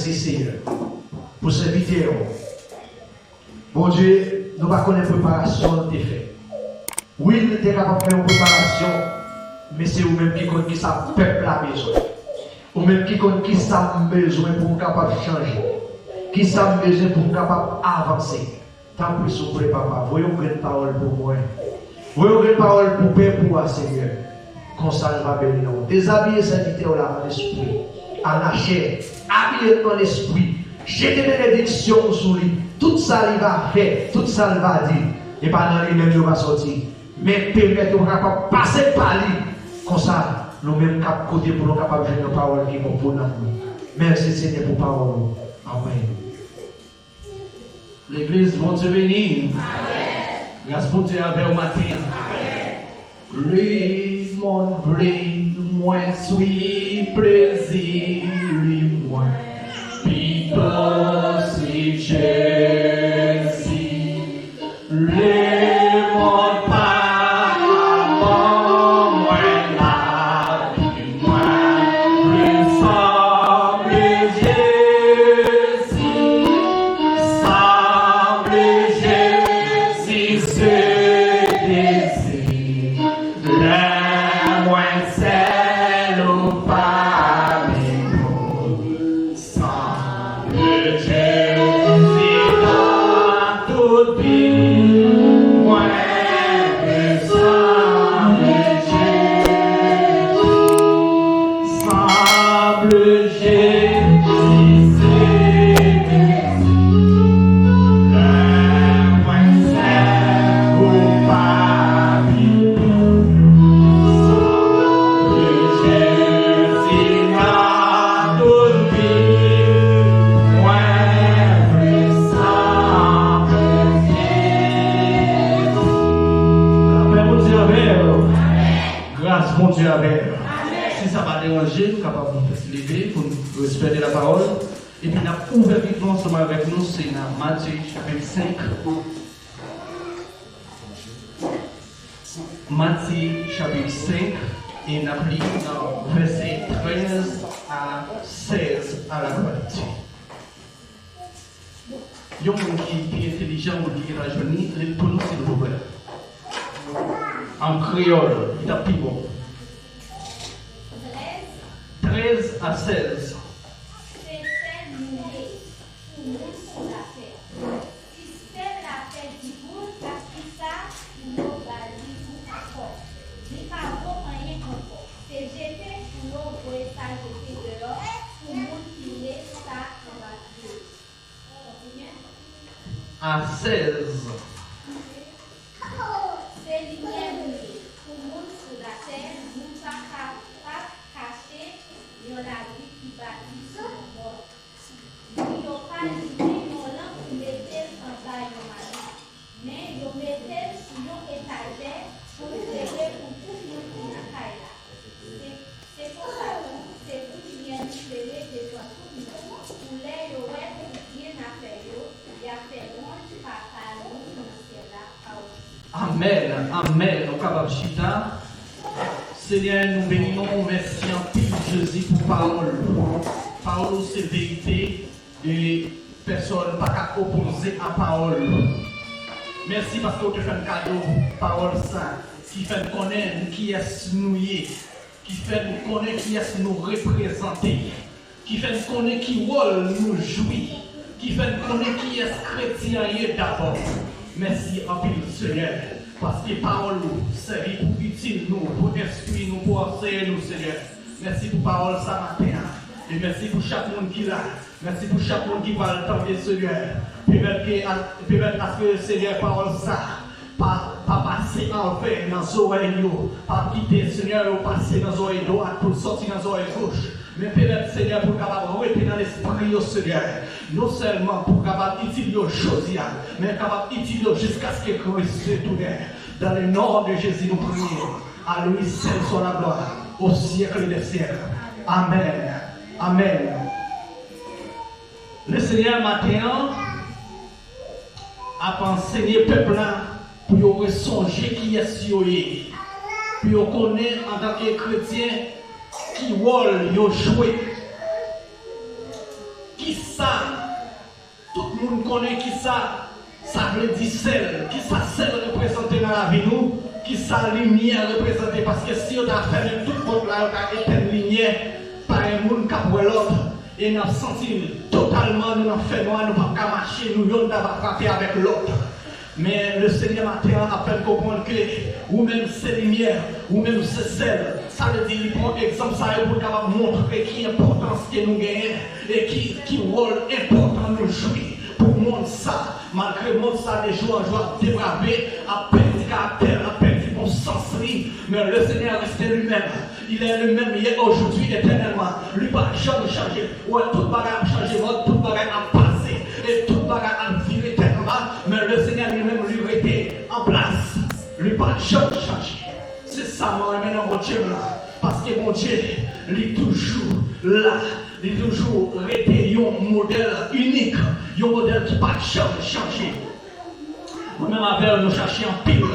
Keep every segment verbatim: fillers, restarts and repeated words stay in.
Mèsi, Senyè, pou sèvitè w. Bondye, nou pa konnen preparasyon l te fè. Wi, l te kapab fè yon preparasyon, men se ou menm ki konn kisa pèp la bezwen. Ou menm ki konn kisa m bezwen pou m kapab chanje, kisa m bezwen pou m kapab avanse. Tanpri, souple, Papa, voye yon grenn pawòl pou mwen. Voye yon grenn pawòl pou pèp ou a, Senyè. Konsa, l va beni non w. Dezabiye sèvitè w la an lespri, an lachè. Abiye l an lespri. Jete benediksyon w sou li. Tout sa li va fè, tout sa l va di, e pa nan li menm yo va sòti. Men pèmèt yo kapab pase pa li. Konsa, nou menm k ap koute pou nou kapab jwenn yon pawòl ki bon pou nanm nou. Mèsi, Senyè, pou pawòl ou. Amèn. Legliz, Bondye beni. Gras Bondye avè w maten an. Lemonn vle mwen swiv plezi li mwen. Pito swiv Jezi. Lemonn pa ka ban mwen lavi. Mwen vle sanble Jezi, sanble Jezi se dezi. Lè mwen sèl ou pa menm moun. Sanble Jezi nan tout vi mwen, sanble Jezi, sanble Jezi, se Jezi. Lè mwen sèl ou pa pi bon. Sanble Jezi nan tout vi mwen vle sanble Jezi. Lapè Bondye avè w. Gras Bondye avè w. Si sa pa deranje, nou kapab fè ti leve pou nou respè de la pawòl. Epi n ap ouvè Bib nou ansanm avèk nou, se nan Matye chapit senk. Matye chapit senk, e n ap li nan vèsè trèz a sèz a la glwa de Dye. Yon moun ki pi entelijan, moun ki gentan jwenn li, li l pou nou, silvouplè. An kreyòl, li t ap pi bon. Trèz a sèz. Se sèl nou ye pou moun sou latè. Sistèm la fè diboul, sa ki sa pou yo ba li pou ankò. Li pa vo anyen ankò. Se jete pou yo voye sa jete deyò pou moun ki vle sa anba pye yo. Kontinye. A sèz. Se limyè nou ye pou moun sou latè, nou pa kapab kache yon lavi ki bati sou yon mòn. Ni yo pa limen yon lanp pou mete l anba yon mari, men yo mete l sou yon etajè pou l klere pou tout moun ki nan kay la. Se, se konsa tou, se pou limyè nou klere devan tout moun, pou lè yo wè tout byen n ap fè yo, y a fè wont Papa nou ki nan syèl la pa w. Amèn, amèn. Ou kapab chita. Senyè, nou beni non w. Mèsi anpil, Jezi, pou pawòl ou. Pawòl ou se verite e pèsòn pa ka opoze a pawòl ou. Mèsi paske w te fè n kado pawòl sa ki fè n konnen kiyès nou ye, ki fè n konnen kiyès nou reprezante, ki fè n konnen ki wòl nou jwi, ki fè n konnen kiyès kretyen an ye dabò. Mèsi anpil, Senyè, paske pawòl ou sèvi pou itil nou, pou enstwi nou, pou anseye nou, Senyè. Mèsi pou pawòl sa maten an. E mèsi pou chak moun ki la. Mèsi pou chak moun ki pral tande, Senyè. Pèmèt ke, pèmèt aske, Senyè, pawòl sa pa, pa pase anven nan zòrèy yo. Pa kite, Senyè, yo pase nan zòrèy dwat pou l sòti nan zòrèy goch. Men pèmèt, Senyè, pou l kapab rete nan lespri yo, Senyè. Non sèlman pou kapab itil yo jodi a, men kapab itil yo jiskaske Kris retounen. Dans le nom de Jésus, nou priye. À lui seul soit la gloire, au siècle des siècles. Amèn. Amèn. Lesenyè maten an ap ansenye pèp la pou yo resonje kiyès yo ye, pou yo konnen antanke kretyen ki wòl yo jwe, ki Sa, tout moun konnen kisa sa vle di sèl, kisa sèl reprezante nan lavi nou, kisa limyè reprezante, paske si yo ta fèmen tout pòt la, yo ta etenn limyè, pa gen moun k ap wè lòt, e n ap santi totalman nou nan fènwa, nou p ap ka mache, nou yonn ta va frape avèk lòt. Men Lesenyè maten an ap fè n konprann ke ou menm se limyè, ou menm se sèl. Sa vle di li pran egzanp sa yo pou l kapab montre ki enpòtans ke nou genyen e ki, ki wòl enpòtan nou jwe pou mond sa. Malgre mond sa de jou an jou ap deprave, ap pèdi karaktè l, ap pèdi bon sans li, men Lesenyè reste li menm. Il est le même hier, aujourd'hui, éternellement. Li pa janm chanje. Ou wè, tout bagay ap chanje mòd, tout bagay ap pase, e tout bagay ap vire tèt anba, men Lesenyè li menm, li rete an plas. Li pa janm chanje. Se sa mwen renmen nan Bondye m lan, paske Bondye, li toujou la, li toujou rete yon modèl inik, yon modèl ki pa janm chanje. Mwen menm avè w, nou chache anpil,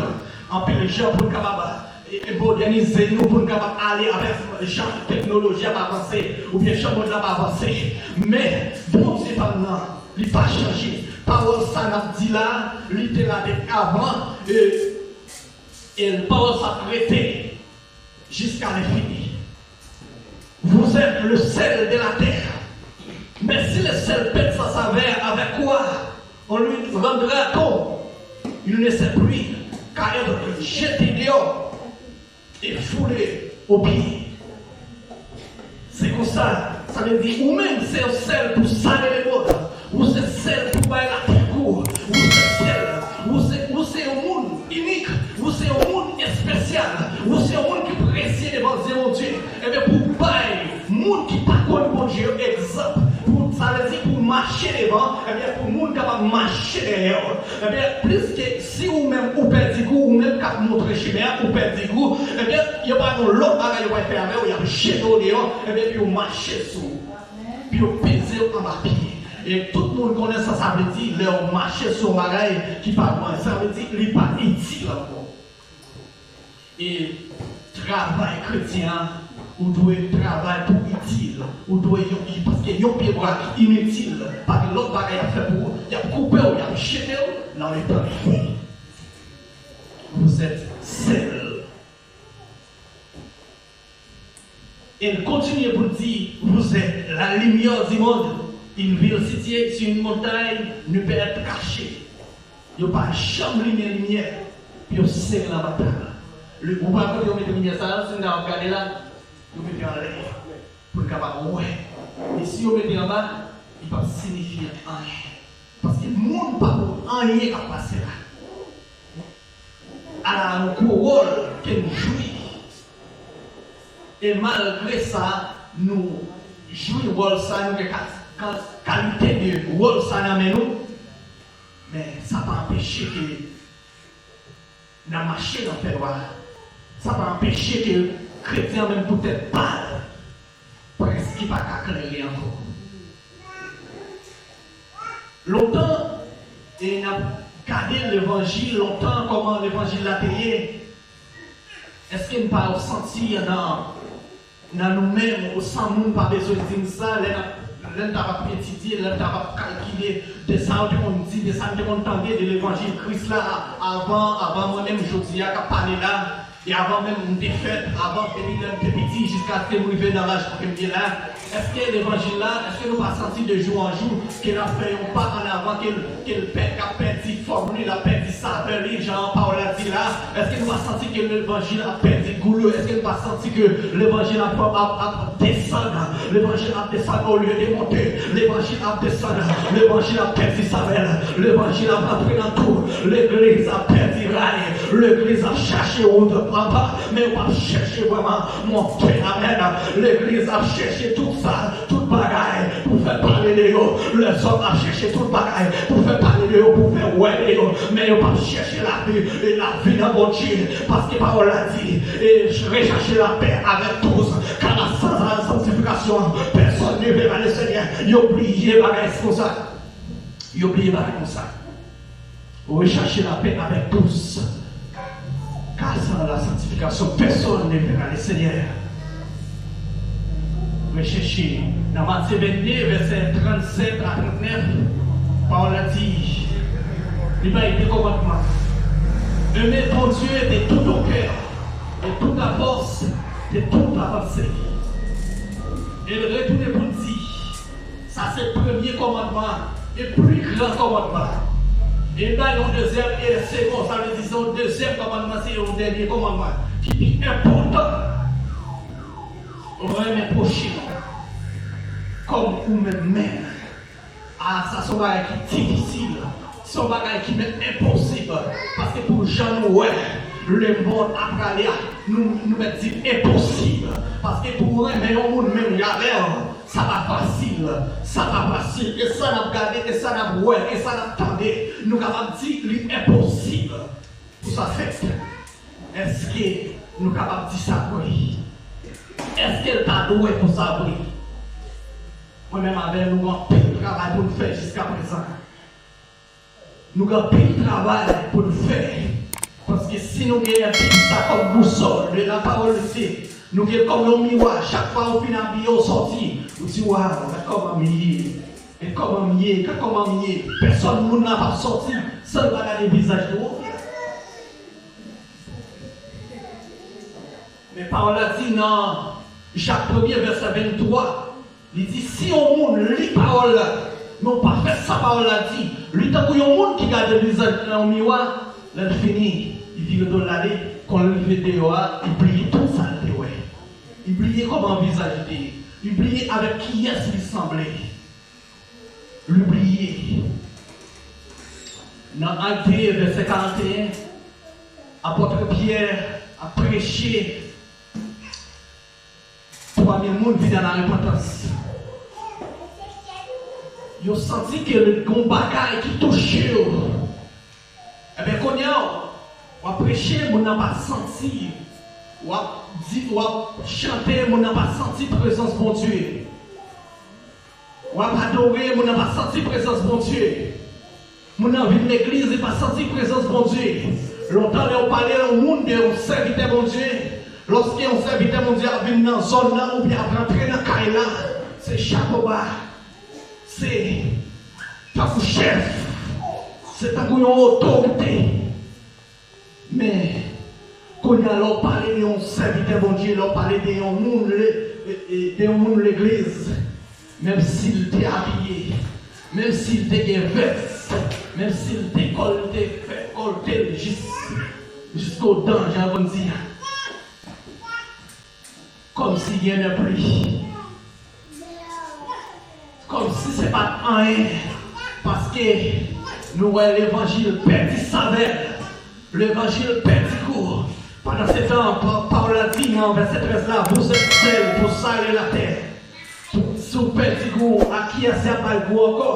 anpil jan pou n kapab e, e modènize nou, pou n kapab ale avèk jan teknoloji ap avanse, oubyen jan mond la ap avanse. Men, Bondye pa m nan, li pa chanje. Pawòl sa n ap di la, li te la depi avan, e, e pawòl sa ap rete jiska lenfini. Vous êtes le sel de la terre. Mais si le sel perd sa saveur, avec quoi on lui rendra-t-on? Il ne sait plus qu'à être jeté dehors et foulé aux pieds. Se konsa, sa vle di, ou menm, se yon sèl pou sale lemond. Ou se sèl pou bay latè gou. Ou se sèl. Ou se, ou se yon moun inik. Ou se yon moun espesyal. Ou se yon moun ki presye devan zye Bondye. Ebyen, pou bay moun ki pa konn Bondye yo egzanp, pou, sa vle di pou mache devan, ebyen, pou moun kapab mache dèyè w. Ebyen, plis ke si ou menm ou pèdi gou, ou menm k ap montre chemen an, ou pèdi gou, ebyen, yo pa gen lòt bagay yo pral fè avè w, y ap jete w deyò, ebyen, pou yo mache sou ou, pou yo peze w anba pye. E tout moun konnen sa sa vle di, lè w mache sou yon bagay ki pa bon, sa vle di li pa itil ankò. E travay kretyen an, ou dwe travay pou itil. Ou dwe yon, paske yon pyebwa ki initil, pa gen lòt bagay y ap fè pou ou. Y ap koupe w, y ap jete w nan letan. Vous êtes sel. E l kontinye pou l di, vous êtes la lumière du monde. Une ville située sur une montagne ne peut être cachée. Yo pa janm limen limyè pou yo sere l anba tab. Ou pa kote yo mete limyè sa a, si n ta ap gade la, yo mete anlè pou n kapab wè. E si yo mete anba, li p ap siyifye anyen. Paske moun pa pou anyen k ap pase la. Ala yon gwo wòl ke n jwi. E malgre sa, nou jwi wòl sa, nou gen ka, ka, kalite de wòl sa nan men nou. Men sa pa anpeche ke n ap mache nan fènwa. Sa pa anpeche ke kretyen an menm poutèt pa l prèske pa ka klere ankò. Lontan, e n ap gade levanjil lontan, kòman levanjil la te ye. Èske n pa santi nan, nan nou menm, ou san moun pa bezwen di n sa, lè n ap, lè n t ap etidye, lè n t ap kalkile de sa yo te konn di, de sa n te konn tande de levanjil Kris la, avan, avan mwen menm jodi a k ap pale la, e avan menm m te fèt, avan depi lè m te piti jiskaske m rive nan laj kote m ye la, èske levanjil la, èske nou pa santi de jou an jou ke l ap fè yon pa an avan, ke l, ke l pè, k ap pèdi fòm li, l ap pèdi savè li, jan pawòl la di la? Èske nou pa santi ke levanjil ap pèdi gou l? Èske nou pa santi ke levanjil ap, ap, ap desann? Levanjil ap desann olye de monte. Levanjil ap desann. Levanjil ap pèdi savè l. Levanjil ap rantre nan twou. Legliz ap pèdi ray. Legliz ap chache wout anba, men yo p ap chèche vrèman monte. Amèn. Legliz ap chèche tout sa, tout bagay pou fè pale de yo. Lèzòm ap chèche tout bagay pou fè pale de yo, pou fè wè de yo, men yo p ap chèche lavi, e lavi nan Bondye. Paske pawòl la di, e rechache lapè avèk tous, car sans la sanctification, personne ne verra le Seigneur. Yo bliye bagay konsa. Yo bliye bagay konsa. Recherchez la paix avec tous, car sans la sanctification, personne ne verra le Seigneur. Mwen chèche nan Matye vennde, vèsè trannsèt a trannèf, pawòl la di, li bay de kòmandman. Renmen Bondye de tout au cœur, de toute la force, de toute la pensée. E l retounen pou l di, sa se premye kòmandman e pli gran kòmandman. E l bay yon dezyèm e segon, sa vle di se yon dezyèm kòmandman, se yon dènye kòmandman ki pi enpòtan. Renmen pwochen w kòm ou menm menm. A, sa se yon bagay ki difisil. Se yon bagay ki menm enposib. Paske pou jan nou wè lemonn ap prale a, nou, nou mèt di l enposib. Paske pou w renmen yon moun menm jan avè w, sa pa fasil. Sa pa fasil. E sa n ap gade, e sa n ap wè, e sa n ap tande, nou kapab di li enposib pou sa fèt. Èske nou kapab di sa vre? Èske l ta dwe konsa vre? Mwen menm avè nou, gen anpil travay pou n fè jiskaprezan. Nou gen anpil travay pou n fè. Paske si nou genyen anpil sa kòm bousòl de la parole de Dieu, nou gen kòm yon miwa, chak fwa ou fin abiye, ou sòti, ou di, waw, gad kòman m ye, gad kòman m ye, gad kòman m ye. Pèsòn moun nan p ap sòti san l pa gade vizaj nou. Men pawòl la di nan Jak premye vèsè venntwa, li di, si yon moun li pawòl la, men w pa fè sa pawòl la di, li tankou yon moun ki gade vizaj li nan yon miwa, lè l fini, li vire do l ale, kon l rive deyò a, li bliye tout sa l te wè. Li bliye kòman vizaj li te ye. Li bliye avèk kiyès li sanble. Li bliye. Nan Ak de, vèsè karanteyen, apòt Pyè ap preche, twa mil moun vin a la repantans. Yo santi ke gen yon bagay ki touche yo. Ebyen, kounye a, w ap preche, moun nan pa santi. W ap di, w ap chante, moun nan pa santi prezans Bondye. W ap adore, moun nan pa santi prezans Bondye. Moun nan vin legliz, li pa santi prezans Bondye. Lontan, lè w pale yon moun de yon sèvitè Bondye, lòske yon sèvitè Bondye ap vin nan zòn nan oubyen ap rantre nan kay la, se chapo ba, se tankou chèf, se tankou yon otorite. Men, kounye a, lè w pale de yon sèvitè Bondye, lè w pale de yon moun le-, e, e, de yon moun legliz, menm si l te abiye, menm si l te gen vès, menm si l te kò l te fè kòlte l jis, jiskodan, jan yo konn di a. Kòmsi gen nenpli. Kòmsi se pa t anyen. Paske nou wè levanjil pèdi savè l. Levanjil pèdi gou. Pandansetan, pa-, pawòl la di nan vèsè trèz la, vous êtes sel pour saler la terre. Si w pèdi gou, a kiyès y ap bay gou ankò?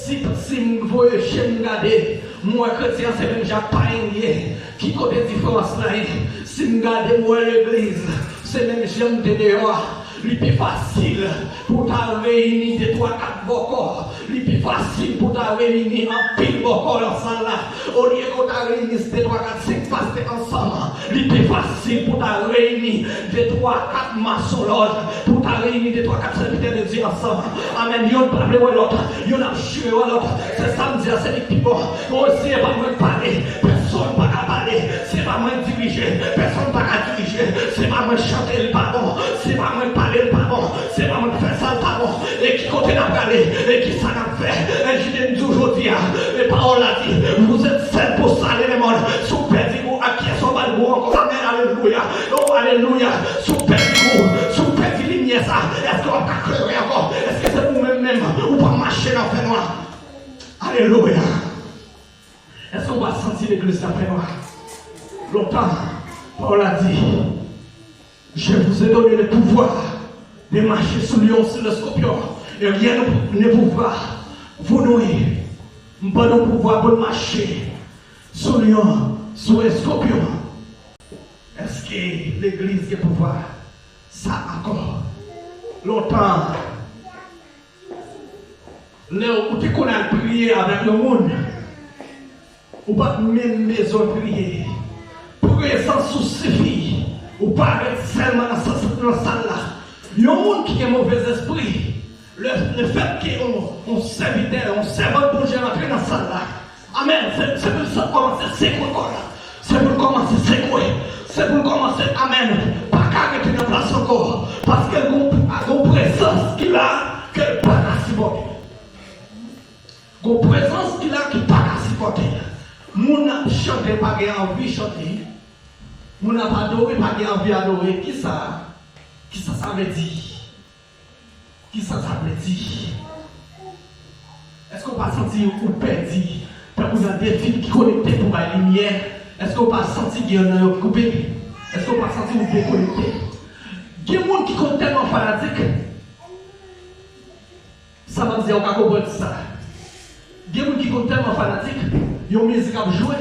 Si, si m voye je m gade, m wè kretyen an se menm jan ak payen l ye. Ki kote diferans la ye? Si m gade, m wè legliz, se menm jan m te deyò a. Li pi fasil pou w ta reyini de, twa, kat bòkò. Li pi fasil pou w ta reyini anpil bòkò nan sal la. Olye ke w ta reyini de, twa, kat, senk pastè ansanm, li pi fasil pou w ta reyini de, twa, kat masonlòj, pou w ta reyini de, twa, kat sèvitè de Dye ansanm. Amèn. Youn pa vle wè lòt. Youn ap jire wè lòt. Se sa m di a, se li k pi bon. O, se pa mwen k pale. Pèsonn pa ka pale. Se pa mwen k dirije. Pèsonn pa ka dirije. Se pa mwen k chante, li pa bon. Se pa mwen k pale, li pa bon. Se pa mwen k fè sa, li pa bon. E ki kote n ap prale? E ki sa n ap fè? E kite m di w jodi a, e pawòl la di, vous êtes sel pour saler le monde. Si w pèdi gou, a kiyès w ap bay gou ankò? Amèn, alelouya. O, alelouya. Si w pèdi gou, si w pèdi limyè sa, èske w ap ka klere ankò? Èske se pou ou menm menm, ou p ap mache nan fènwa? Alelouya. Èske w pa santi legliz la fènwa? Lontan, pawòl la di, je vous ai donné le pouvoir de marcher sur lion, sur le scorpion, et rien ne, ne pourra vous nuire. M ban nou pouvwa pou n mache sou lyon, sou eskòpyon. Èske legliz gen pouvwa sa ankò? Lontan, lè ou te konn al priye avèk yon moun, ou pa t menm bezwen priye. Prezans ou sifi. Ou pa ret sèlman nan sal, nan sal la. Yon moun ki gen movèzespri, le, le fèt ke yon, yon sèvitè, yon sèvant Bondye rantre nan sal la, amèn, se, se pou l sot kòmanse sekwe kò l. Se pou l kòmanse sekwe. Se pou l kòmanse, amèn, pa ka rete nan plas ankò. Paske l gon, gon prezans ki la ke l pa ka sipòte. Gon prezans ki la ki pa ka sipòte. Moun ap chante pa gen anvi chante. Moun ap adore pa gen anvi adore. Kisa? Kisa sa vle di? Kisa sa vle di? Èske w pa santi ou pèdi? Tankou nan de fil ki konekte pou bay limyè. Èske w pa santi gen nan yo ki koupe? Èske w pa santi ou dekonekte? Gen moun ki konn tèlman fanatik, sa m ap di a, ou ka konprann sa. Gen moun ki konn tèlman fanatik, yon mizik ap jwe,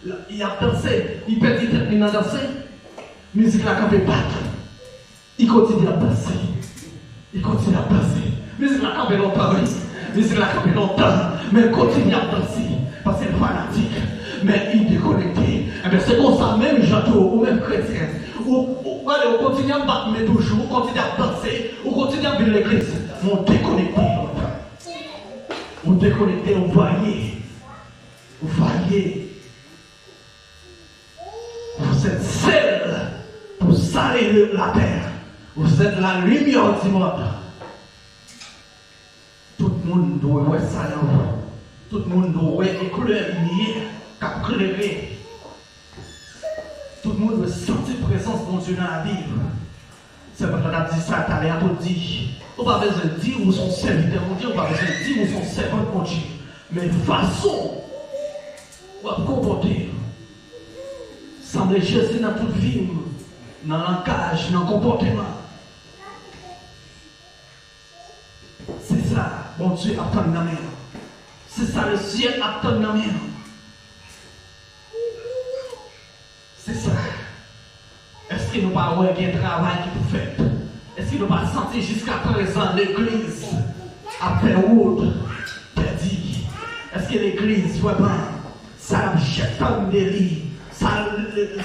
l, y ap danse, li pèdi tèt li nan danse, mizik la kanpe bat, li kontinye ap danse, li kontinye ap danse. Mizik la kanpe lontan, wi. Mizik la kanpe lontan, men l kontinye ap danse, paske l fanatik, men li dekonekte. Enben, se konsa menm jan tou, ou menm kretyen, ou, ou, gade, ou kontinye ap bat men toujou, ou kontinye ap danse, ou kontinye ap vin legliz, men w dekonekte lontan. Ou dekonekte, ou varye. Ou varye. Vous êtes sel pour salir la terre. Vous êtes la lumière du monde. Tout moun dwe wè sa nan ou. Tout moun dwe wè eklè limyè k ap klere. Tout moun dwe santi prezans Bondye nan lavi yo. Sèvant la t ap di sa talè a pou di, ou pa bezwen di ou se yon sèvitè Bondye, ou pa bezwen di ou se yon sèvant Bondye. Men fason w ap konpòte w, sanble Jezi nan tout vi w, nan langaj, nan konpòteman. Se sa Bondye ap tann nan men w. Se sa lesyèl ap tann nan men w. Se sa. Èske nou pa wè gen travay ki pou fèt? Èske nou pa santi jiskaprezan legliz ap fè wout pèdi? Èske legliz vrèman, sa l ap tann de li, sa,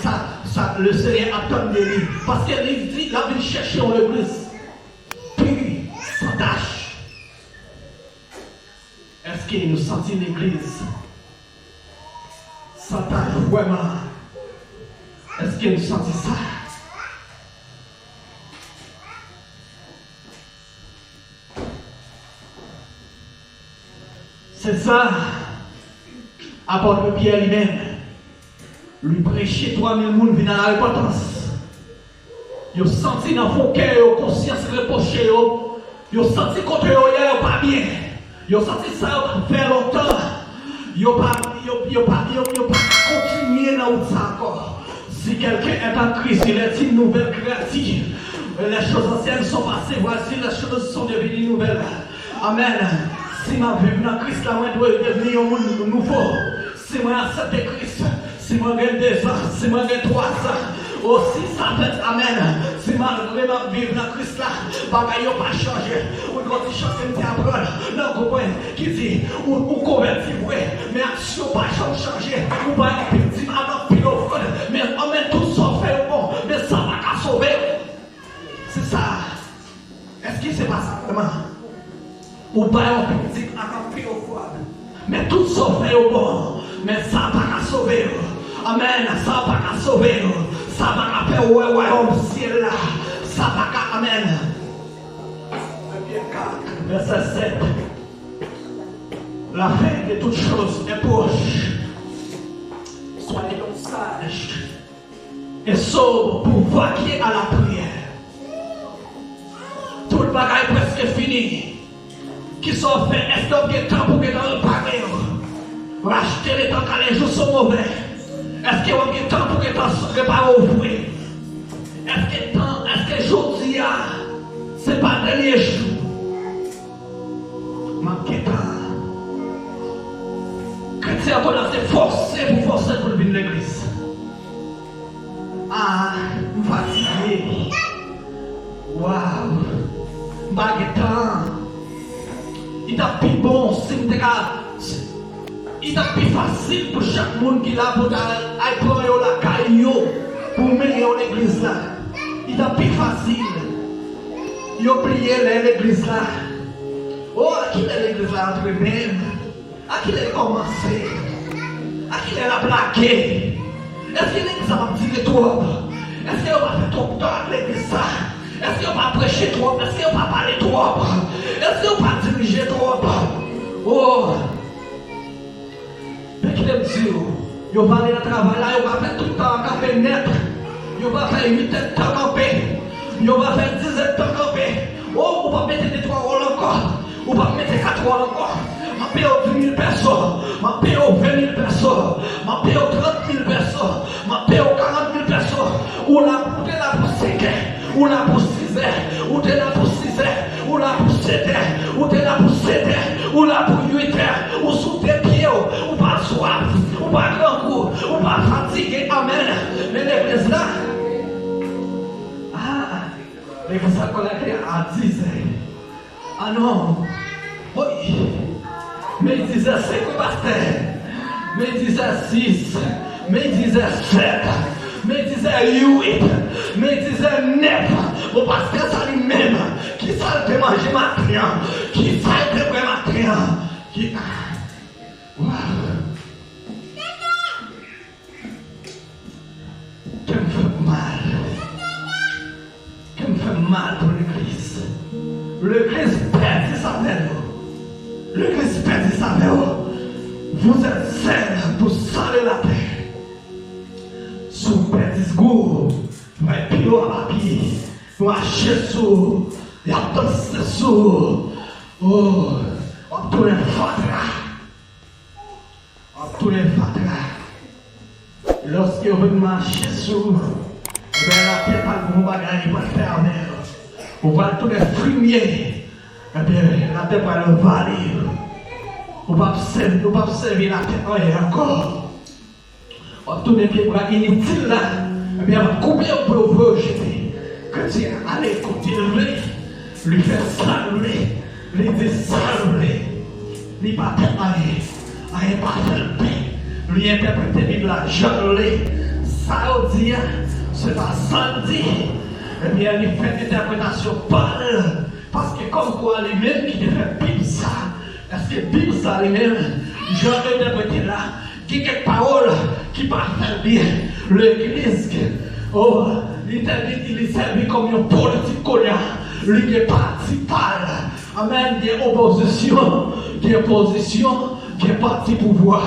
sa, sa Lesenyè ap tann de li? Paske li di l ap vin chèche yon legliz pi, san tach. Èske nou santi legliz san tach vrèman? Èske nou santi sa? Se sa, apot Pyè li menm, li preche twa mil moun vin a larepantans. Yo santi nan fon kè yo konsyans repwoche yo. Yo santi kote yo ye a yo pa byen. Yo santi sa yo t ap fè lontan, yo pa, yo, yo pa, yo, yo pa ka kontinye nan wout sa ankò. Si quelqu'un est en Christ, il est une nouvelle créature. Les choses anciennes sont passées, voici les choses sont devenues nouvelles. Amèn. Si m ap viv nan Kris la, mwen dwe devni yon moun nouvo. Si mwen aksepte Kris, si mwen gen dezan, si mwen gen twazan, o si sa fèt, amèn. Si malgre m ap viv nan Kris la, bagay yo pa chanje. Ou gon ti chante m te aprann nan gwoup mwen ki di, ou, ou konvèti vre, men aksyon pa janm chanje. Ou bay anpil dim ak anpil ofrann, men anmèn tout sa w fè yo bon, men sa pa ka sove w. Se sa. Èske se pa sa vrèman? Ou bay yon pitit ak anpil ofrann, men tout sa w fè yo bon, men sa pa ka sove w. Amèn. Sa pa ka sove w. Sa pa ka fè w wè wayòm syèl la. Sa pa ka, amèn. Vèsè sèt. La fin de toutes choses est proche. Soyez donc sages et sobres pour vaquer à la prière. Tout bagay prèske fini. Kisa w fè? Èske w ap gen tan pou gentan repare yo? Rachte letan kale jou sou move. Èske w ap gen tan pou gentan repare w vre? Èske tan, èske jodi a se pa dènye jou? M ap gentan. Kretyen an konn ap se fòse pou fòse pou l vin legliz. Ah, m fatige. Waw. M pa gen tan. Li t ap pi bon si m te ka, li t ap pi fasil pou chak moun ki la pou ta al pran yo lakay yo pou mennen yo legliz la. Li t ap pi fasil. Yo bliye lè legliz la. O, a kilè legliz la antre menm? A kilè l kòmanse? A kilè l ap lage? Èske legliz sa p ap dire twòp? Èske yo pa fè twòp tan ak legliz sa? Èske yo pa preche twòp? Èske yo pa pale twòp? Èske yo pa dirije twòp? O, men kite m di w, yo va ale nan travay la, yo va fè tout tan an kanpe nèt. Yo va fè uit èdtan kanpe. Yo va fè diz èdtan kanpe. O, ou p ap mete de twa wòl ankò. Ou p ap mete kat wòl ankò. M ap peye w dis mil pèso. M ap peye w ven mil pèso. M ap peye w trant mil pèso. M ap peye w karant mil pèso. Ou la, ou te la pou senkè. Ou la pou sizè. Ou te la pou sizè. Ou la pou setè. Ou te la pou setè. Ou la pou uitè. Ou sou de pye w. Ou pa swaf. Ou pa grangou. Ou pa fatige. Amèn. Men legliz la. Ah, legliz la konn lage a dizè. Ah non. Woy. Men dizè senk wi pastè. Men dizè sis. Men dizè sèt. Men dizè uit. Men dizè nèf. Bon, pastè sa li menm, kisa l te manje maten an? Kisa l te bwè maten an? Ki... Waw. Kè m fè m mal. Kè m fè m mal pou legliz. Legliz pèdi savè yo. Legliz pèdi savè yo. Vous êtes sel pour saler la terre. Si w pèdi gou, w ap pye w ap pye. Yo mache sou, y ap danse sou. Oh, w ap tounen fatra. W ap tounen fatra. Lòske yo vin mache sou ou, ebyen, latè pral gen yon bagay li pral fè avè w. Ou pral tounen fimye. Ebyen, latè pral vale w. Ou p ap sèvi, ou p ap sèvi latè anyen ankò. W ap tounen pye bwa initil la. Ebyen, y ap koupe w pou yo voye w jete. Kretyen an ale kote l vle. Li fè sa l vle, li di sa l vle. Li pa fè anyen, anyen pa fè l pen. Li entèprete Bib la jan l vle. Sa yo di a, se pa sa l di. Ebyen, li fè entèpretasyon pa l. Paske kòmkwa li menm ki te fè Bib sa, èske Bib sa li menm, jan l entèprete la, gen kèk pawòl ki pa fè l byen. Legliz, oh, li sèvi, li sèvi kòm yon politik kounye a. Li gen pati pa l. Amèn. Gen opozisyon, gen pozisyon, gen pati pouvwa.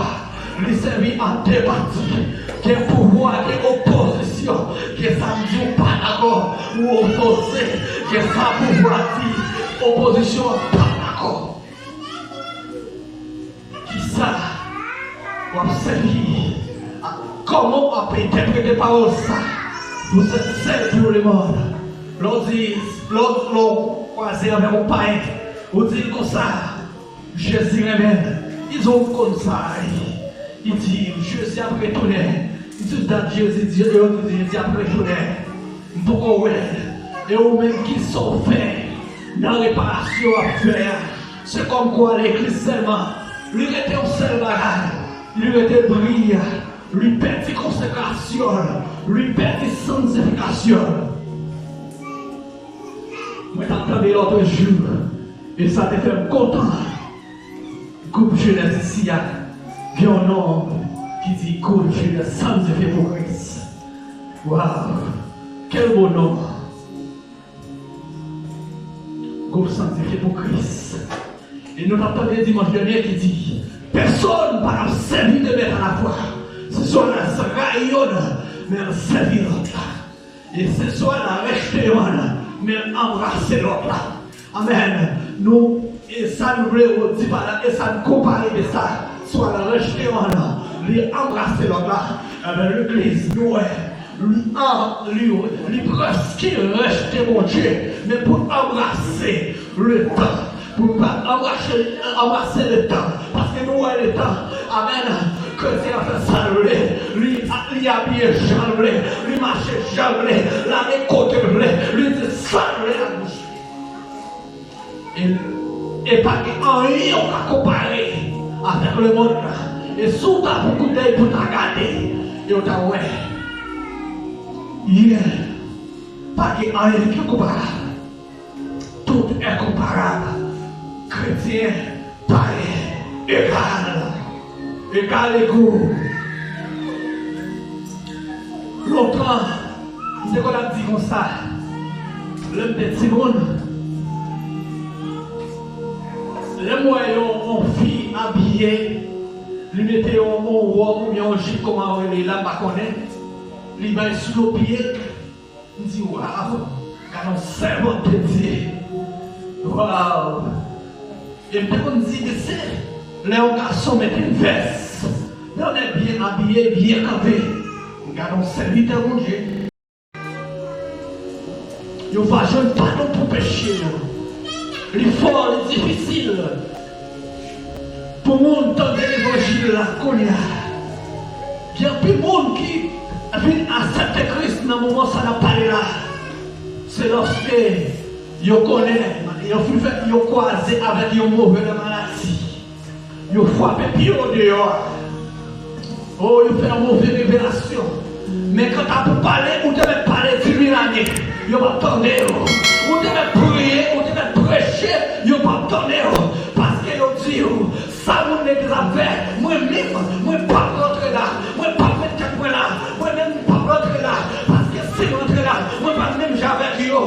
Li sèvi an de pati. Gen pouvwa, gen opozisyon. Gen sa m di w pa dakò, ou opoze. Gen sa pouvwa di, opozisyon an pa dakò. Kisa w ap sèvi? A, kòman w ap entèprete pawòl sa? Vous êtes sel pour le monde. Lè w di, lè w, lè w kwaze avèk yon payen, ou di l konsa, Jezi renmen l. Li di w konn sa. Li di, Jezi ap retounen. Li di dat Jezi di, yo di Jezi ap retounen. M poko wè l. E ou menm, kisa w fè nan reparasyon w ap fè a? Se kòmkwa legliz sèlman, li rete yon sèl bagay, li rete bri a, li pèdi konsekrasyon l, li pèdi santifikasyon l. Mwen t ap tande lòt jou, e sa te fè m kontan. Gwoup jenès isi a gen yon non ki di Gwoup Jenès Santifye pou Kris. Waw! Quel beau nom! Gwoup Santifye pou Kris. E nou t ap tande dimanch dènye ki di, pèsonn pa t ap sèvi de mèt alafwa. Se swa l rayi youn, men l sèvi lòt la. E se swa l rejte youn, men l anbrase lòt la. Amèn. Nou, e sa n vle di pa la, e sa n konpare de sa, swa l rejte youn, li anbrase lòt la. Ebyen, legliz, nou wè, li an, li, li prèske rejte Bondye, men pou l anbrase letan, pou l pa anbrase, anbrase letan, paske nou wè letan, amèn, kretyen an fè sa l vle, li, li abiye jan l vle, li mache jan l vle, l ale kote l vle, li di sa l vle ak bouch li. E, e pa gen anyen ou ka konpare avèk lemonn nan. E si w ta pou kout dèy pou w ta gade, e w ta wè. Yeah. Pa gen anyen ki konparab. Tout est comparable. Kretyen, payen, egal. Egal égaux. Lontan, m te konn ap di konsa, lè m te timoun, lè m wè yon, yon fi abiye, li mete yon, yon wòb oubyen yon jip, kòman yo rele la, m pa konnen, li bay sou do pye l, m di, waw, gad yon sèvant de Dye. Waw. E m te konn di, mesye, lè yon gason met yon vès, lè yon nèg byen abiye, byen kanpe, gad yon sèvitè Bondye. Yo va jwenn padon pou peche yo. Li fò, li difisil pou moun tande levanjil la kounye a. Gen anpil moun ki vin aksepte Kris nan moman sa n ap pale la. Se lòske yo konnen, yo fin fè, yo kwaze avèk yon move maladi. Yo frape pye yo deyò a. O, yo fè yon move revelasyon. Men kanta pou pale, ou te mèt pale di mil ane, yo p ap tande w. Ou te mèt priye, ou te mèt preche, yo p ap tande w. Paske yo di w, sa moun legliz ap fè, mwen menm, mwen p ap rantre la. Mwen p ap met tèt mwen la. Mwen menm, m p ap rantre la. Paske si m rantre la, mwen p ap menm jan avèk yo.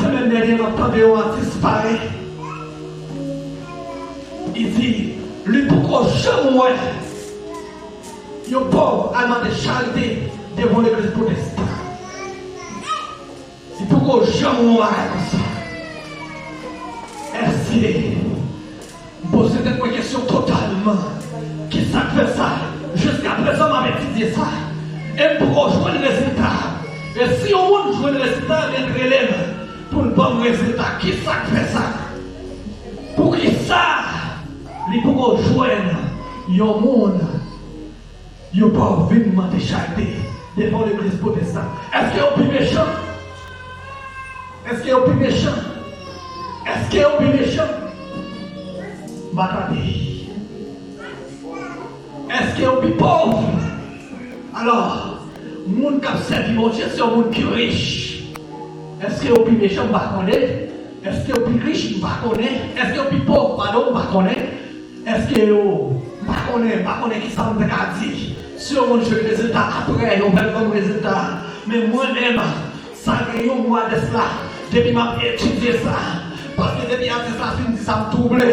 Semèn dènye, m ap tande yon atis pale. Li di, li poko janm wè yon pòv al mande charite devan legliz pwotestan. Li poko janm wè yon bagay konsa. Èske M poze tèt mwen kesyon totalman. Kisa k fè sa? Jiskaprezan, m ap etidye sa. E m poko jwenn rezilta. E si yon moun jwenn rezilta, li rele m pou l ban m rezilta. Kisa k fè sa? Poukisa li poko jwenn yon moun Yo pa vin mande charite devan legliz pwotestan. Èske yo pi mechan? Èske yo pi mechan? Èske yo pi mechan? M pa tande. Èske yo pi pòv? Alò, moun k ap sèvi Bondye se yon moun ki rich. Èske yo pi mechan? M pa konnen. Èske yo pi rich? M pa konnen. Èske yo pi pòv? Padon, m pa konnen. Èske yo, m pa konnen, m pa konnen kisa m te ka di. Si yon moun jwenn rezilta apre, yo fè l ban m rezilta. Men mwen menm, sa gen yon mwa de sila, depi m ap etidye sa, paske depi atis la fin di sa, m twouble,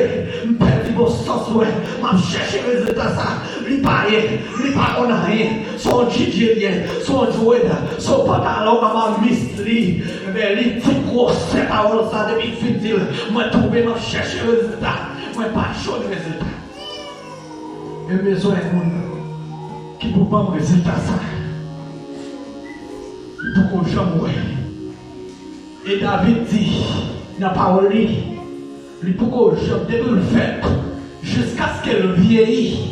m pèdi bon sans mwen, m ap chèche rezilta sa, li pa ye, li pa konn anyen, se yon djidje li ye, se yon djwed, se yon pantalon, amamis li, men li di gwosè pawòl sa, depi l fin di l, mwen twouble, m ap chèche rezilta. Mwen pa jwenn rezilta. E m bezwen moun ki pou ban m rezilta sa. Li poko janm wè. E David di nan pawòl li, li poko janm, depi l fèt, jiskaske l vyeyi,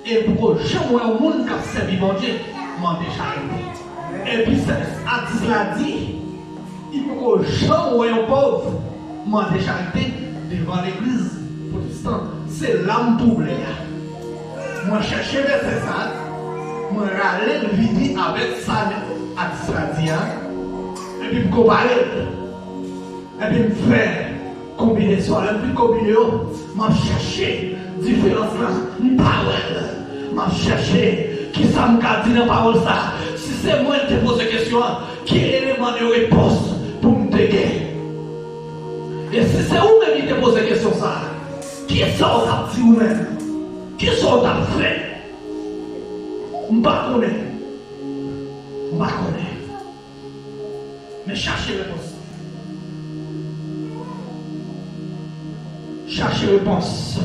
e l poko janm wè yon moun k ap sèvi Bondye mande charite. Epi sa atis la di, li poko janm wè yon pòv mande charite devan legliz pwotestan. Se la m twouble a. Mwen chèche vèsè sa, mwen rale l vini avèk sa atis la di a, epi m konpare l. Epi m fè konbinezon an, lè m fin konbine yo, m ap chèche diferans lan, m pa wè l. M ap chèche kisa m ka di nan pawòl sa. Si se mwen l te poze kesyon an, ki eleman de repons pou m te gen? E si se ou menm li te poze kesyon sa, kisa w t ap di ou menm? Kisa w t ap fè? M pa konnen. M pa konnen. Men chache repons. Chache repons.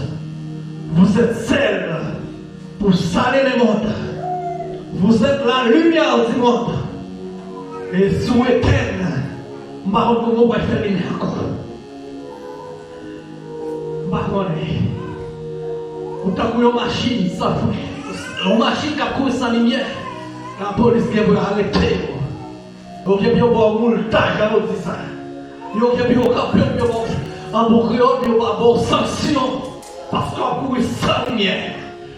Vous êtes sel pour saler le monde. Vous êtes la lumière du monde. E si w etenn, m pa konn kòman w pral fè limyè ankò. M pa konnen. Ou tankou yon machin san fren. Yon machin k ap kouri san limyè. Lapolis gen pou yo arete yo. Yo gen pou yo ba w moultaj, jan yo di sa. Yo gen pou yo kanpe w, pou yo ba w, an bon kreyòl, pou yo ba w sanksyon. Paske w ap kouri san limyè.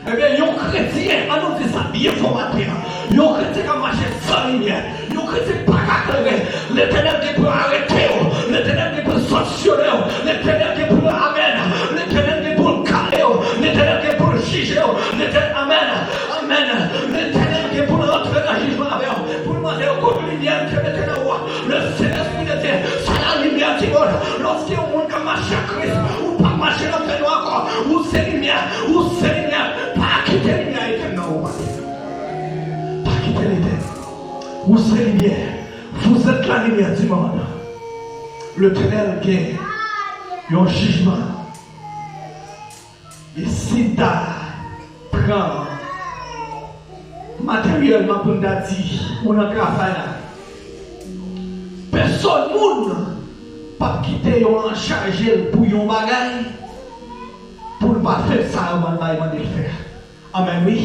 Ebyen, yon kretyen, an nou di sa byen fò maten an, yon kretyen k ap mache san limyè, yon kretyen k pa Letènèl gen pou l arete w. Letènèl gen pou l sanksyone w. Letènèl gen pou l, amèn. Letènèl gen pou l kale w. Letènèl gen pou l jije w. Letènèl, amèn. Amèn. Letènèl gen pou l rantre nan jijman avè w. Pou l mande w kote limyè l te mete nan ou a. Le Saint-Esprit de Dieu, c'est la lumière du monde. Lòske yon moun ka mache ak Kris, ou pa mache nan fènwa ankò. Ou se limyè. Ou se limyè. Pa kite limyè a etenn nan ou. Pa kite l etenn. Ou se limyè. Vous êtes la lumière du monde. Letènèl gen yon jijman. E si n ta pran materyèlman pou n ta di, ou nan travay la, pèsòn moun p ap kite yon an chaje l pou yon bagay, pou l pa fè sa yo mande l fè. Amèn, wi.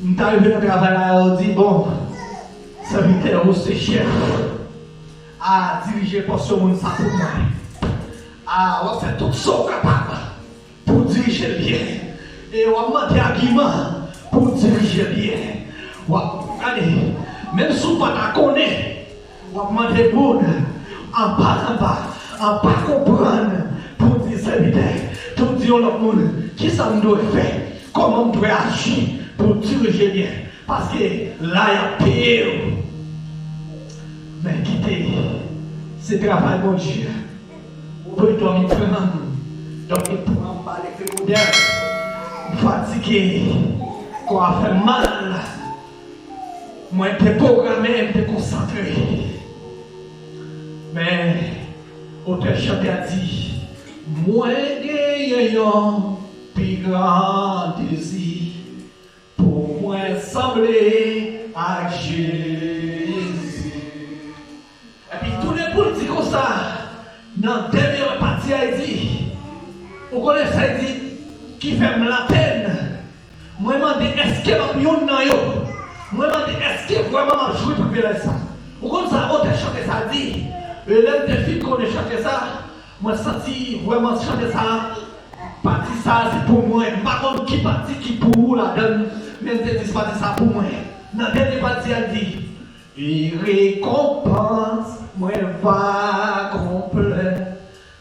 M ta rive nan travay la, yo di, bon, sèvitè, ou se chèf. A, dirije pòs yon moun sa pou mwen. A, w ap fè tout sa w kapab pou dirije l byen. E w ap mande agiman pou dirije l byen. W ap, gade, menm si w pa ta konnen, w ap mande moun anba anba, an pa konprann, pou di sèvitè, pou di yon lòt moun, kisa m dwe fè, kòman m dwe aji pou dirije byen. Paske la, y ap peye w. Men kite, se travay Bondye. Ou dwe dòmi pran. Dòmi pran, m pa leve modèl. M fatige. Kò a fè m mal. Mwen te pwograme, m te konsantre. Men, otè chante a di, mwen genyen yon pi gran dezi. Pou mwen sanble ak Jezi. Epi tounen pou l di konsa, nan dènye pati a, li di, ou konnen sa l di ki fè m lapenn? Mwen mande, èske m ap youn nan yo? Mwen mande, èske vrèman m ap jwi privilèj sa? Ou konn sa otè chante sa di? E lè m te fin konnen chante sa, mwen santi vrèman chante sa, pati sa a se pou mwen. M pa konn ki pati ki pou ou ladan l, men m te di se pati sa pou mwen. Nan dènye pati a, l di, e rekonpans mwen va konplè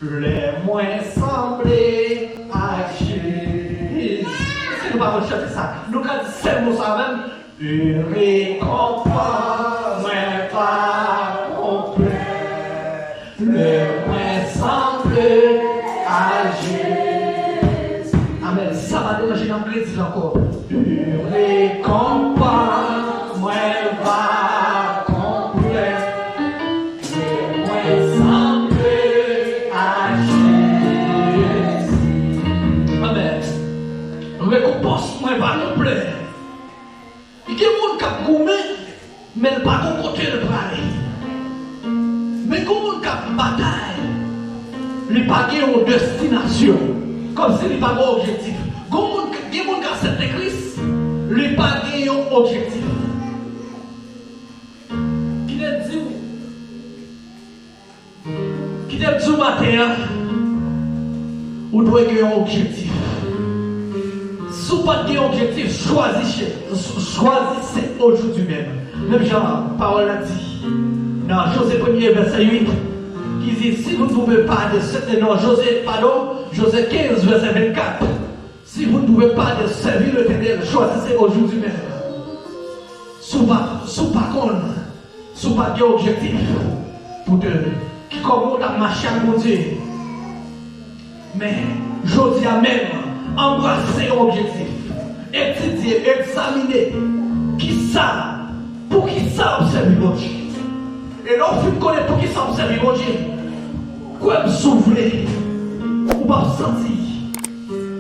lè mwen sanble ak Jezi. Si nou pa konn chante sa, nou ka di sèl mo sa avè m. E rekonpans mwen va konplè lè mwen sanble ak Jezi. Amèn. Sa pa deranje n, ann redi l ankò. E rekonpans mwen va konplè lè mwen sanble ak Jezi. Amèn. Rekonpans mwen va konplè. Gen moun k ap goumen, men l pa gon kote l prale. Men gon moun k ap batay, li pa gen yon destinasyon. Kòmsi li pa gen objektif. Gon moun, gen moun k aksepte Kris, li pa gen yon objektif. Kite m di w, Kite m di w maten an, ou dwe gen yon objektif. Si w pa t gen yon objektif, chwazi che-, chwazi se aujourd'hui même. Menm jan pawòl la di nan Jozye premye vèsè uit, ki di, si vous ne pouvez pas de, non, Jozye, padon, Jozye kenz vèsè vennkat. Si vous ne pouvez pas de servir l'Éternel, choisissez aujourd'hui même. Si w pa, si w pa konn, si w pa gen objektif pou te, ki kòman w t ap mache ak Bondye. Men, jodi a menm, anbrase yon objektif. Etidye, egzamine kisa, poukisa w ap sèvi Bondye. E lè w fin konnen poukisa w ap sèvi Bondye, kwè m, si w vle, ou p ap santi,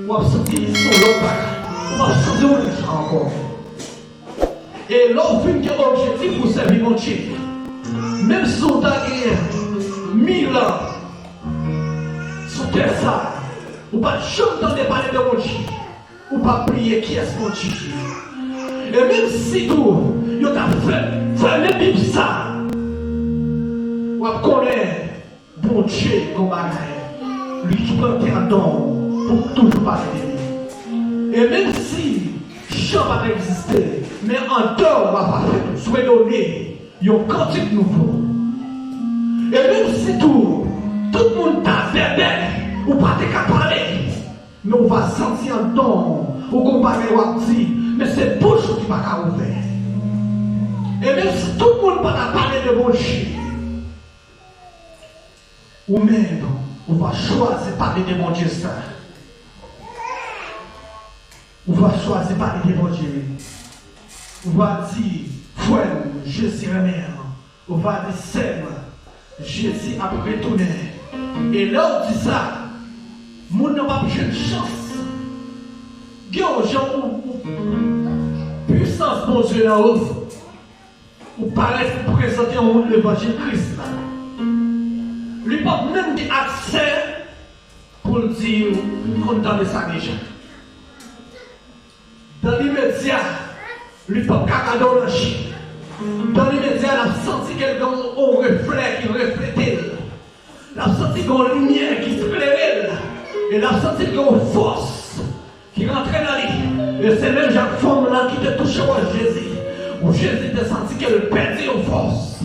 w ap santi se yon lòt bagay. Ou p ap santi w menm jan ankò. E lè w fin gen objektif pou sèvi Bondye, menm si w ta gen mil an sou tè sa, ou pa t janm tande pale de Bondye, ou p ap bliye kiyès Bondye ye. E menm si tou yo ta fè, fèmen Bib sa, w ap konnen Bondye gon bagay li ki plante anndan w pou toujou pale de li. E menm si Jan pa t egziste, men anndan w ap fè tou, swe done. Yon kantik nouvo. E menm si tou, tout moun ta vèbèl, ou pa te ka pale, men ou va santi anndan w, ou gon bagay w ap di, men se bouch ou ki pa ka ouvè. E menm si tout moun pa ta pale de Bondye, ou menm, ou va chwazi pale de Bondye sa. Ou va chwazi pale de Bondye. Ou va di, frè m, Jezi renmen w. Ou va di, sè m, Jezi ap retounen. E lè w di sa, moun nan p ap jwenn chans. Gen yon jan ou, ou, pwisans Bondye nan ou. Ou parèt pou prezante yon moun levanjil Kris la. Li p ap menm gen aksè pou l di, m konn tande sa deja. Dan limedya, li p ap ka gade w nan je. Dan limedya, l ap santi ke l gen yon reflè ki reflete l. L ap santi gen yon limyè ki klere l. E l ap santi gen yon fòs ki rantre nan li. E se menm jan ak fanm lan ki te touche wòch Jezi. Ou Jezi te santi ke l pèdi yon fòs.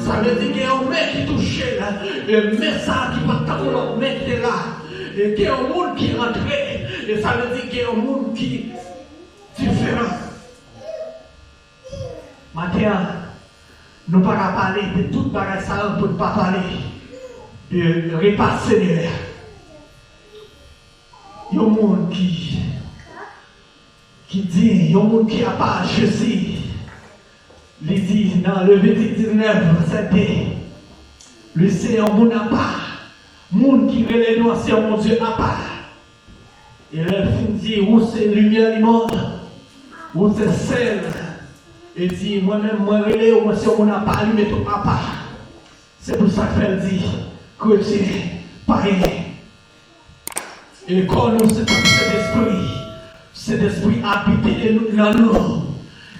Sa vle di gen yon men ki touche l. E men sa a ki pa t tankou lòt men ki te la. E gen yon moun ki rantre. E sa vle di gen yon moun ki diferan. Maten an, nou pa ka pale de tout bagay sa yo pou n pa pale de repa Senyè a. Yon moun ki, ki di, yon moun ki apa Jezi, li di nan Levitik diznèf, vèsè de, li se yon moun apa, moun ki rele nou an se yon Bondye apa. E lè l fin di, ou se limyè lemonn, ou se sèl, e di, mwen menm, mwen rele w, mwen se yon moun apa, li mete w apa. Se pou sa k fè l di, kretyen, payen. E kò nou se tanp Sentespri. Sentespri abite e nou, nan nou.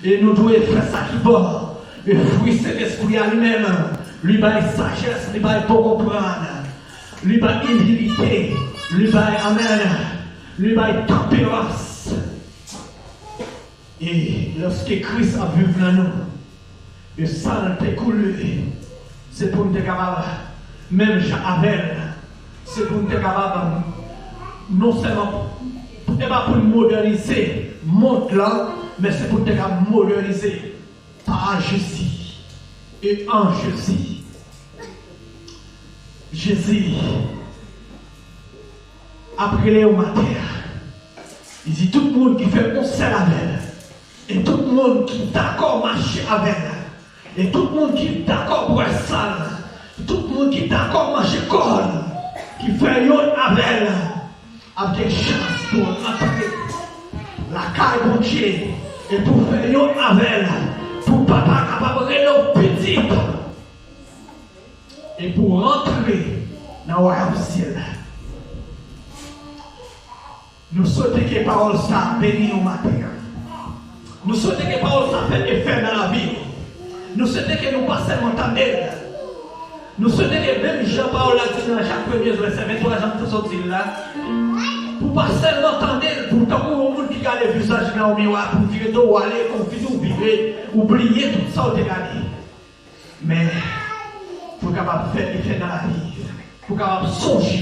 E nou dwe fè sa ki bon. E fwi Sentespri a li menm, li bay sajès, li bay bon konprann, li bay imilite, li bay, amèn, li bay tanperans. E lòske Kris ap viv nan nou, e san l te koule, se pou n te kapab, menm jan avè l, se pou n te kapab, non sèlman, e pa pou n modènize mond lan, men se pou n te kapab modènize par Jésus et en Jésus. Jezi ap rele yo maten an. Li di tout moun ki fè konsèy avè l, e tout moun ki dakò mache avè l, e tout moun ki dakò bwè san l, tout moun ki dakò manje kò l, ki fè youn avè l, ap gen chans pou rantre lakay Bondye e pou fè youn avè l, pou Papa kapab rele w pitit e pou rantre nan wayòm syèl la. Nou swete ke pawòl sa a beni w maten an. Nou swete ke pawòl sa a fè efè nan lavi w. Nou swete ke nou pa sèlman tande l. Nou swete ke menm jan pawòl la di nan Jak premye vèsè venntwa, jan m te sot di l la, pou pa sèlman tande l, pou tankou yon moun ki gade vizaj nan yon miwa, pou vire do w ale, pou fini w vire, ou bliye tout sa w te gade. Men, pou kapab fè efè nan lavi, pou kapab sonje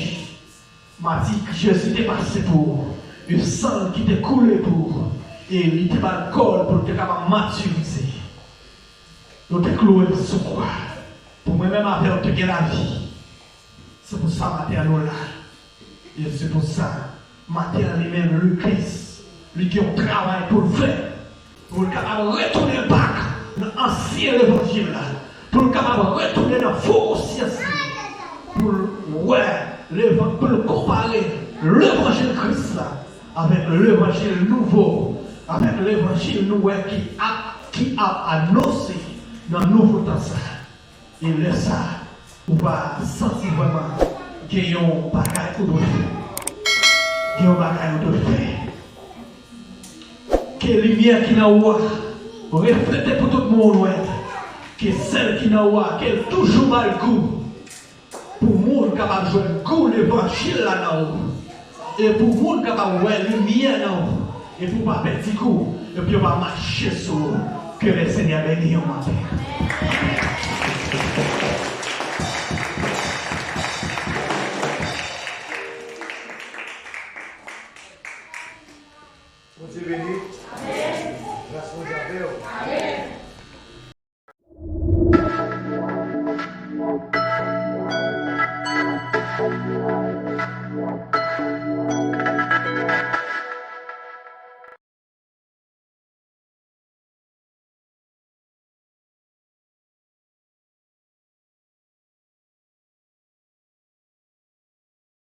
mati Jezi te pase pou ou, e san l ki te koule pou ou, e li te ba l kò l pou l te kapab matirize. Nou te klouwe l sou kwa. Pou mwen menm avè w te gen lavi. Se pou sa maten an nou la. E se pou sa, maten an li menm, legliz, li gen yon travay pou l fè. Pou l kapab retounen bak nan ansyen levanjil la. Pou l kapab retounen nan fon konsyans li. Pou l wè, levan-, pou l konpare levanjil Kris la avèk levanjil nouvo, avèk levanjil nou wè ki ap, ki ap anonse nan nouvo tan sa. E lè sa, ou va santi vrèman gen yon bagay ou dwe fè. Gen yon bagay ou dwe fè. Ke limyè ki nan ou a reflete pou tout moun wè. Ke sèl ki nan ou a, ke l toujou bay gou. Pou moun kapab jwenn gou levanjil la nan ou. E pou moun kapab wè limyè nan ou. E pou w pa pèdi gou. E pou yo pa mache sou ou. Ke le Senyè beni w maten.